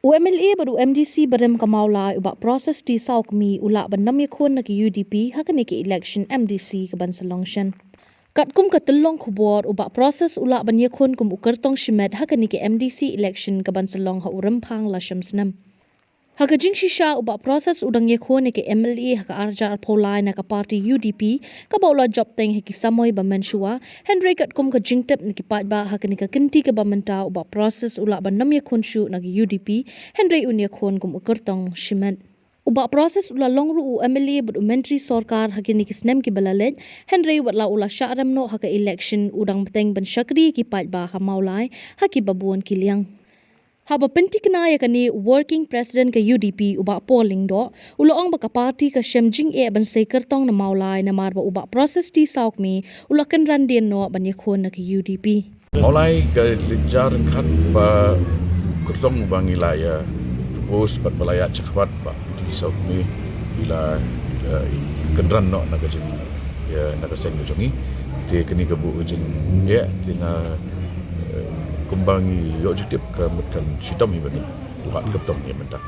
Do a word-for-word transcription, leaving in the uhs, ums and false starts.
U MLA bad u MDC barim ka Mawlai u Bah Precious T Sawkmie u lah ban nym ïakhun na ka UDP ha kane ka election MDC ka ban sa long shen. Katkum ka tyllong khubor, u Bah Precious u lah ban ïakhun kum u kyrtong shimet ha kane ka MDC election ka ban sa long ha u Rymphang la shem snem. Ha ka jingshisha u Bah Precious u dang ïakhun ïa ka MLA ha ka arhajar arphew lai na ka party UDP, kaba u la jop teng ha ki samoi ba mynshuwa, hynrei katkum ka jingtip na ki paidbah ha kane ka kynti kaba mynta u Bah Precious u lah ban nym ïakhun shuh na ka UDP, hynrei un ïakhun kum u kyrtong shimet. U Bah Precious u la long ruh u MLA bad u myntri sorkar ha kine ki snem kiba la leit, hynrei wat la u la shah rem noh ha ka election u dang bteng ban shakri ïa ki paidbah ha Mawlai ha kiba bun ki liang. Haba pynthikna ïa kane, u Working President ka UDP u Bah Paul Lyngdoh u la ong ba ka party ka shem jingeh ban sei kyrtong na Mawlai namar ba u Bah Precious T Sawkmie u la kynran dien noh ban ïakhun na ka UDP. Mawlai ka leit jar ryngkat ba kyrtong ba ngi la ïa propose bad ba la ïa check bad ba T Sawkmie i la, eh, kynran noh na ka jing, ïa, na ka seng ka jong ngi. Te kane ka buh ka jingeh, te nga, eh, kumba ngi ïoh jingtip ka mut kan shitom hi ba ngin wad kyrtong ïa mynta.